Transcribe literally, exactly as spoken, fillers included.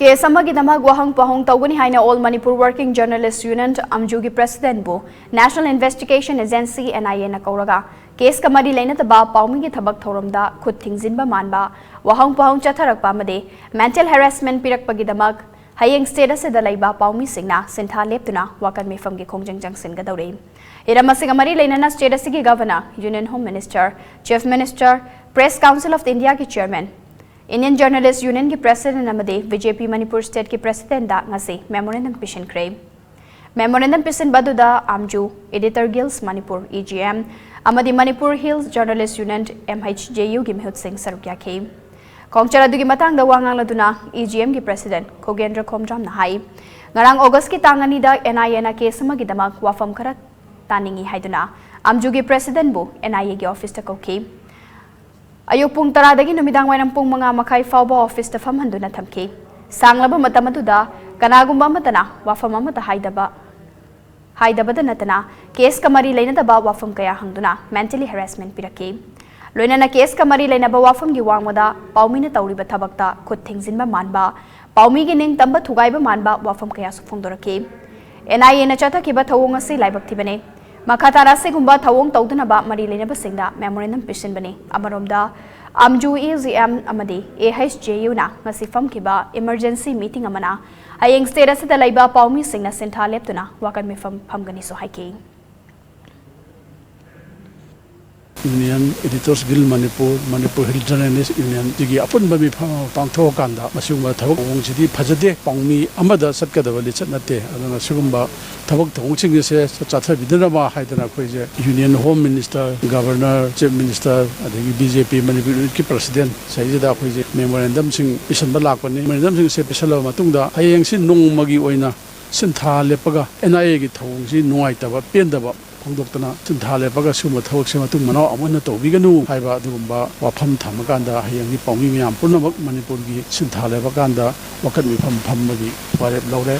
Case ꯑꯃꯒꯤꯗꯃꯛ ꯋꯥꯍꯪ ꯄꯥꯎꯍꯪ ꯇꯧꯒꯅꯤ ꯍꯥꯏꯅ All Manipur Working Journalist Union, ꯑꯝꯖꯨꯒꯤ ꯄ꯭ꯔꯦꯁꯤꯗꯦꯟꯠꯕꯨ National Investigation Agency, N I A ꯅ ꯀꯧꯔꯒ ꯀꯦꯁꯀ ꯃꯔꯤ ꯂꯩꯅꯗꯕ ꯄꯥꯎꯃꯤꯒꯤ ꯊꯕꯛ ꯊꯧꯔꯝꯗ ꯈꯨꯠ ꯊꯤꯡꯖꯤꯟꯕ ꯃꯥꯟꯕ ꯋꯥꯍꯪ ꯄꯥꯎꯍꯪ ꯆꯠꯊꯔꯛꯄ ꯑꯃꯗꯤ mental harassment ꯄꯤꯔꯛꯄꯒꯤꯗꯃꯛ ꯍꯌꯦꯡ state ꯑꯁꯤꯗ ꯂꯩꯕ ꯄꯥꯎꯃꯤꯁꯤꯡꯅ ꯁꯤꯟꯊꯥ ꯂꯦꯞꯇꯨꯅ ꯋꯥꯀꯠ ꯃꯤꯐꯝꯒꯤ ꯈꯣꯡꯖꯪ ꯆꯪꯁꯤꯟꯒꯗꯧꯔꯤ꯫ ꯍꯤꯔꯝ ꯑꯁꯤꯒ ꯃꯔꯤ ꯂꯩꯅꯅ state ꯑꯁꯤꯒꯤ Governor, Union Home Minister, Chief Minister, Press Council of Indiaꯒꯤ Chairman, Indian Journalist Unionꯒꯤ President ꯑꯃꯗꯤ B J P ꯃꯅꯤꯄꯨꯔ stateꯀꯤ presidentꯇ ꯉꯁꯤ memorandum ꯄꯤꯁꯤꯟꯈ꯭ꯔꯦ꯫ Memorandum ꯄꯤꯁꯤꯟꯕ ꯑꯗꯨꯗ ꯑꯝꯖꯨ, Editor Guilds Manipur, E G M, ꯑꯃꯗꯤ Manipur Hills Journalist Union, M H J Uꯒꯤ ꯃꯤꯍꯨꯠꯁꯤꯡ ꯁꯔꯨꯛ ꯌꯥꯈꯤ꯫ ꯈꯣꯡꯆꯠ ꯑꯗꯨꯒꯤ ꯃꯇꯥꯡꯗ ꯋꯥ ꯉꯥꯡꯂꯗꯨꯅ E G Mꯒꯤ president ꯈꯣꯒꯦꯟꯗ꯭ꯔ ꯈꯣꯝꯗ꯭ꯔꯥꯝꯅ ꯍꯥꯏ, ꯉꯔꯥꯡ Augustꯀꯤ ꯇꯥꯡ ꯑꯅꯤꯗ N I Aꯅ ꯀꯦꯁ ꯑꯃꯒꯤꯗꯃꯛ ꯋꯥꯐꯝ ꯈꯔ ꯇꯥꯅꯤꯡꯏ ꯍꯥꯏꯗꯨꯅ ꯑꯝꯖꯨꯒꯤ presidentꯕꯨ N I Aꯒꯤ officeꯇ ꯀꯧꯈꯤ꯫ ꯑꯌꯨꯛ ꯄꯨꯡ ꯇꯔꯥꯗꯒꯤ ꯅꯨꯃꯤꯗꯥꯡ ꯋꯥꯏꯔꯝ ꯄꯨꯡ ꯃꯉꯥ ꯃꯈꯥꯏ ꯐꯥꯎꯕ officeꯇ ꯐꯝꯍꯟꯗꯨꯅ ꯊꯝꯈꯤ꯫ ꯁꯥꯡꯂꯕ ꯃꯇꯝ ꯑꯗꯨꯗ ꯀꯅꯥꯒꯨꯝꯕ ꯑꯃꯠꯇꯅ ꯋꯥꯐꯝ ꯑꯃꯠꯇ ꯍꯥꯏꯗꯕ, ꯍꯥꯏꯗꯕꯗ ꯅꯠꯇꯅ ꯀꯦꯁꯀ ꯃꯔꯤ ꯂꯩꯅꯗꯕ ꯋꯥꯐꯝ ꯀꯌꯥ ꯍꯪꯗꯨꯅ mentally harassment ꯄꯤꯔꯛꯈꯤ꯫ ꯂꯣꯏꯅꯅ ꯀꯦꯁꯀ ꯃꯔꯤ ꯂꯩꯅꯕ ꯋꯥꯐꯝꯒꯤ ꯋꯥꯡꯃꯗ ꯄꯥꯎꯃꯤꯅ ꯇꯧꯔꯤꯕ ꯊꯕꯛꯇ ꯈꯨꯠ ꯊꯤꯡꯖꯤꯟꯕ ꯃꯥꯟꯕ, ꯄꯥꯎꯃꯤꯒꯤ ꯅꯤꯡꯇꯝꯕ ꯊꯨꯒꯥꯏꯕ ꯃꯥꯟꯕ ꯋꯥꯐꯝ ꯀꯌꯥꯁꯨ ꯐꯣꯡꯗꯣꯔꯛꯈꯤ꯫ N I Aꯅ ꯆꯠꯊꯈꯤꯕ ꯊꯧꯑꯣꯡ ꯑꯁꯤ ꯂꯥꯏꯕꯛ ꯊꯤꯕꯅꯤ꯫ ꯃꯈꯥ ꯇꯥꯅ ꯑꯁꯤꯒꯨꯝꯕ ꯊꯧꯑꯣꯡ ꯇꯧꯗꯅꯕ ꯃꯔꯤ ꯂꯩꯅꯕꯁꯤꯡꯗ memorandum ꯄꯤꯁꯤꯟꯕꯅꯤ꯫ ꯑꯃꯔꯣꯝꯗ, ꯑꯝꯖꯨ E G M ꯑꯃꯗꯤ A H J Uꯅ ꯉꯁꯤ ꯐꯝꯈꯤꯕ emergency meeting ꯑꯃꯅ ꯍꯌꯦꯡ state ꯑꯁꯤꯗ ꯂꯩꯕ ꯄꯥꯎꯃꯤꯁꯤꯡꯅ ꯁꯤꯟꯊꯥ ꯂꯦꯞꯇꯨꯅ ꯋꯥꯀꯠ ꯃꯤꯐꯝ ꯐꯝꯒꯅꯤꯁꯨ ꯍꯥꯏꯈꯤ꯫ Union Editors Guild Manipur, Manipur Hill Journalist Union ꯁꯤꯒꯤ ꯑꯄꯨꯟꯕ ꯃꯤꯐꯝ ꯑꯃ ꯄꯥꯡꯊꯣꯛꯑꯀꯥꯟꯗ ꯃꯁꯤꯒꯨꯝꯕ ꯊꯕꯛ ꯊꯧꯑꯣꯡꯁꯤꯗꯤ ꯐꯖꯗꯦ, ꯄꯥꯎꯃꯤ ꯑꯃꯗ ꯆꯠꯀꯗꯕ ꯂꯤꯆꯠ ꯅꯠꯇꯦ꯫ ꯑꯗꯨꯅ ꯁꯤꯒꯨꯝꯕ ꯊꯕꯛ ꯊꯧꯑꯣꯡꯁꯤꯡ ꯑꯁꯦ ꯆꯠꯊꯕꯤꯗꯅꯕ ꯍꯥꯏꯗꯅ ꯑꯩꯈꯣꯏꯁꯦ Union Home Minister, Governor, Chief Minister, ꯑꯗꯒꯤ B J P Manipur ꯌꯨꯅꯤꯠꯀꯤ president ꯁꯤꯗꯩꯁꯤꯗ ꯑꯩꯈꯣꯏꯁꯦ memorandumꯁꯤꯡ ꯄꯤꯁꯟꯕ ꯂꯥꯛꯄꯅꯤ꯫ Memorandumꯁꯤꯡꯁꯦ ꯄꯤꯁꯜꯂꯕ ꯃꯇꯨꯡꯗ ꯍꯌꯦꯡꯁꯤ ꯅꯣꯡꯃꯒꯤ ꯑꯣꯏꯅ ꯁꯤꯟꯊꯥ ꯂꯦꯞꯄꯒ N I Aꯒꯤ ꯊꯧꯑꯣꯡꯁꯤ ꯅꯨꯡꯉꯥꯏꯇꯕ, ꯄꯦꯟꯗꯕ ꯐꯣꯡꯗꯣꯛꯇꯅ ꯁꯤꯟꯊꯥ ꯂꯦꯞꯄꯒ ꯁꯤꯒꯨꯝꯕ ꯊꯕꯛꯁꯦ ꯃꯇꯨꯡ ꯃꯅꯥꯎ ꯑꯃꯨꯛ ꯍꯟꯅ ꯇꯧꯕꯤꯒꯅꯨ ꯍꯥꯏꯕ ꯑꯗꯨꯒꯨꯝꯕ ꯋꯥꯐꯝ ꯊꯝꯃꯀꯥꯟꯗ ꯍꯌꯦꯡꯗꯤ ꯄꯥꯎꯃꯤ ꯃꯌꯥꯝ ꯄꯨꯝꯅꯃꯛ ꯃꯅꯤꯄꯨꯔꯒꯤ ꯁꯤꯟꯊꯥ ꯂꯦꯞꯄꯀꯥꯟꯗ ꯋꯥꯀꯠ ꯃꯤꯐꯝ ꯐꯝꯕꯒꯤ ꯋꯥꯔꯦꯞ ꯂꯧꯔꯦ꯫